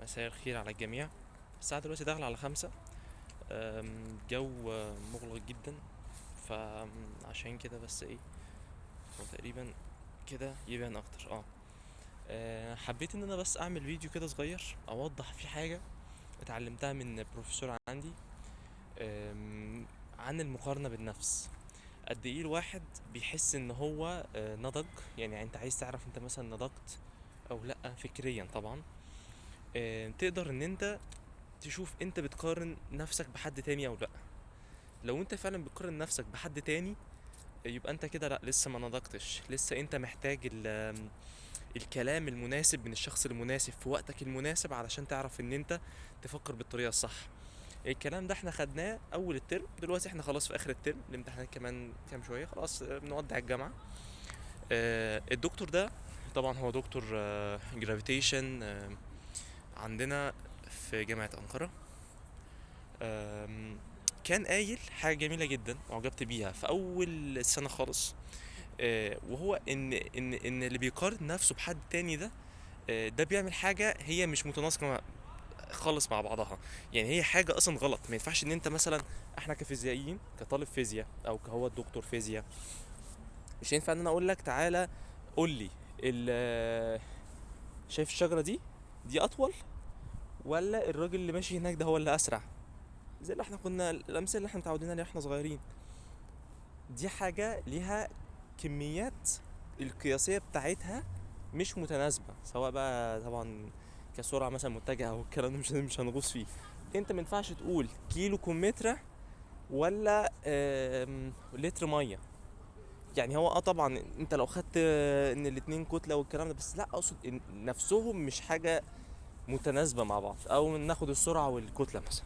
مساء الخير على الجميع. الساعة دلوقتي داخلة على 5. الجو مغلق جدا، فعشان كده بس ايه هو تقريبا كده يبان اكتر. حبيت ان انا بس اعمل فيديو كده صغير اوضح فيه حاجة اتعلمتها من بروفيسور عندي، عن المقارنة بالنفس. قد ايه الواحد بيحس ان هو نضج، يعني انت عايز تعرف انت مثلا نضجت او لا فكريا طبعا. تقدر ان انت تشوف انت بتقارن نفسك بحد تاني او لا. لو انت فعلا بتقارن نفسك بحد تاني يبقى انت كده لا، لسه ما نضجتش، لسه انت محتاج الكلام المناسب من الشخص المناسب في وقتك المناسب علشان تعرف ان انت تفكر بالطريقة الصح. الكلام ده احنا خدناه اول الترم، دلوقتي احنا خلاص في اخر الترم، الامتحانات كمان كام شوية خلاص، بنودع الجامعة. الدكتور ده طبعا هو دكتور gravitation عندنا في جامعة أنقرة. كان قايل حاجة جميلة جدا وعجبت بيها في أول السنة خالص، وهو إن اللي بيقارن نفسه بحد تاني ده بيعمل حاجة هي مش متناسقة خالص مع بعضها، يعني هي حاجة أصلا غلط. ما ينفعش إن أنت مثلا، إحنا كفيزيائيين، كطالب فيزياء أو كهو الدكتور فيزياء، مش هينفع إن أنا أقول لك تعالى قول لي شايف الشجرة دي أطول ولا الراجل اللي ماشي هناك ده هو اللي أسرع، زي اللي احنا كنا الأمثلة اللي احنا متعودين عليها واحنا صغيرين. دي حاجة ليها كميات القياسية بتاعتها مش متناسبة، سواء بقى طبعا كسرعة مثلا متجهة أو الكلام ده مش هنغوص فيه. انت ما ينفعش تقول كيلو كمثرى ولا لتر مية، يعني هو طبعا انت لو خدت ان الاتنين كتلة والكلام ده، بس لا اقصد ان نفسهم مش حاجة متناسبة مع بعض، او ناخد السرعة والكتلة مثلا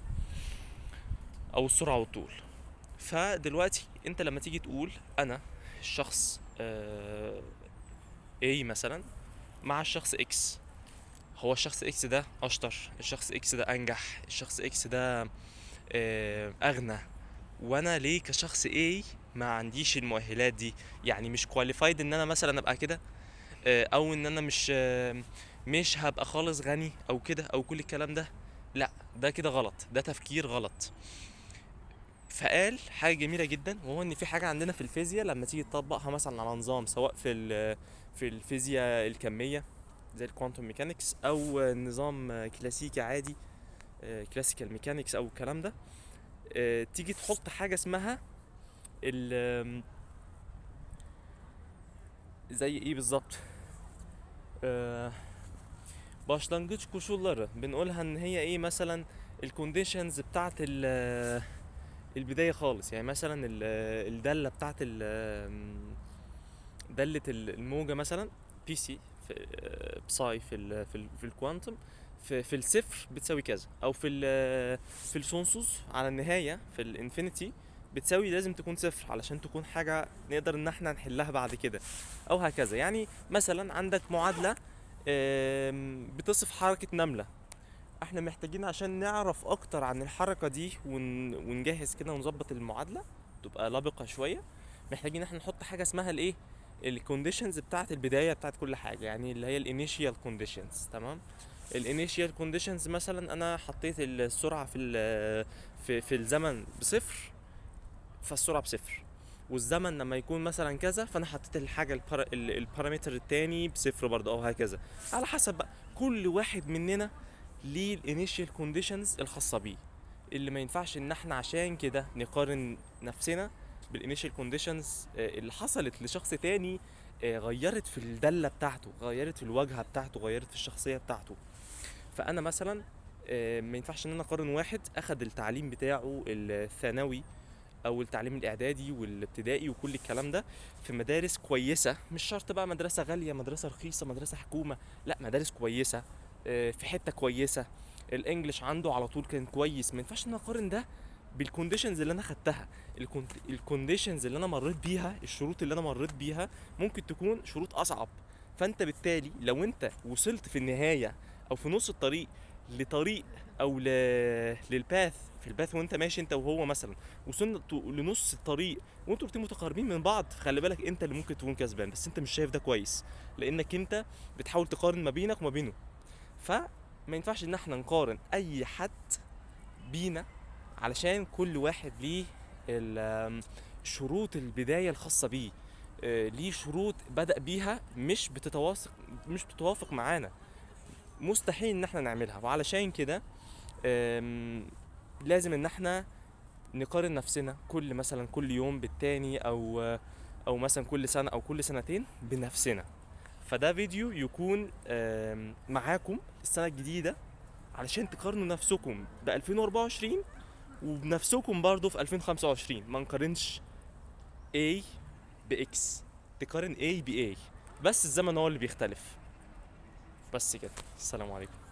او السرعة والطول. فدلوقتي انت لما تيجي تقول انا الشخص A مثلا مع الشخص X، هو الشخص X ده اشطر، الشخص X ده انجح، الشخص X ده اغنى، وانا ليه كشخص A ما عنديش المؤهلات دي؟ يعني مش qualified ان انا مثلا ابقى كده، او ان انا مش هبقى خالص غني او كده او كل الكلام ده. لا، ده كده غلط، ده تفكير غلط. فقال حاجة جميلة جدا، وهو ان في حاجة عندنا في الفيزياء لما تيجي تطبقها مثلا على نظام، سواء في الفيزياء الكمية زي ال quantum mechanics او نظام كلاسيكي عادي، classical mechanics او الكلام ده، تيجي تحط حاجة اسمها زي ايه بالظبط، başlangıç koşulları بنقولها ان هي ايه، مثلا ال conditions بتاعت البداية خالص. يعني مثلا الدالة بتاعت دالة الموجة مثلا psi في psi في ال quantum في الصفر بتساوي كذا، او في ال sonsuz على النهاية في ال infinity بتساوي، لازم تكون صفر علشان تكون حاجة نقدر ان احنا نحلها بعد كده او هكذا. يعني مثلا عندك معادلة، بتصف حركة نملة، احنا محتاجين عشان نعرف اكتر عن الحركة دي ونجهز كده ونظبط المعادلة تبقى لبقة شوية، محتاجين احنا نحط حاجة اسمها الايه، ال conditions بتاعت البداية بتاعت كل حاجة، يعني اللي هي ال initial conditions. تمام، ال initial conditions مثلا انا حطيت السرعة في الزمن بصفر، فالسرعة بصفر، والزمن لما يكون مثلا كذا فانا حطيت الحاجة ال parameter التاني بصفر برضه او هكذا، على حسب بقى كل واحد مننا ليه ال initial conditions الخاصة بيه، اللي ما ينفعش ان احنا عشان كده نقارن نفسنا بال initial conditions اللي حصلت لشخص تاني، غيرت في الدالة بتاعته، غيرت في الواجهة بتاعته، غيرت في الشخصية بتاعته. فانا مثلا، ما ينفعش ان انا اقارن واحد اخد التعليم بتاعه الثانوي او التعليم الاعدادي والابتدائي وكل الكلام ده في مدارس كويسة، مش شرط بقى مدرسه غالية، مدرسه رخيصة، مدرسه حكومة، لا مدارس كويسة، في حتة كويسة، ال English عنده على طول كان كويس. ما ينفعش ان انا اقارن ده بال conditions اللي انا خدتها، ال conditions اللي انا مريت بيها، الشروط اللي انا مريت بيها ممكن تكون شروط اصعب. فانت بالتالي لو انت وصلت في النهاية او في نص الطريق لطريق او لل path، في ال path وانت ماشي انت وهو مثلا وصلنا لنص الطريق وانتوا الاتنين متقاربين من بعض، خلي بالك انت اللي ممكن تكون كسبان، بس انت مش شايف ده كويس لانك انت بتحاول تقارن ما بينك وما بينه. ف ما ينفعش ان احنا نقارن اي حد بينا، علشان كل واحد ليه شروط البداية الخاصة بيه، ليه شروط بدأ بيها مش بتتوافق معانا، مستحيل ان احنا نعملها. وعلشان كده لازم ان احنا نقارن نفسنا مثلا كل يوم بالتاني، او مثلا كل سنة او كل سنتين بنفسنا. فده فيديو يكون معاكم السنة الجديدة علشان تقارنوا نفسكم ب 2024 وبنفسكم برضو في 2025. ما نقارنش A ب X، تقارن A ب A، بس الزمن هو اللي بيختلف. بس كده، السلام عليكم.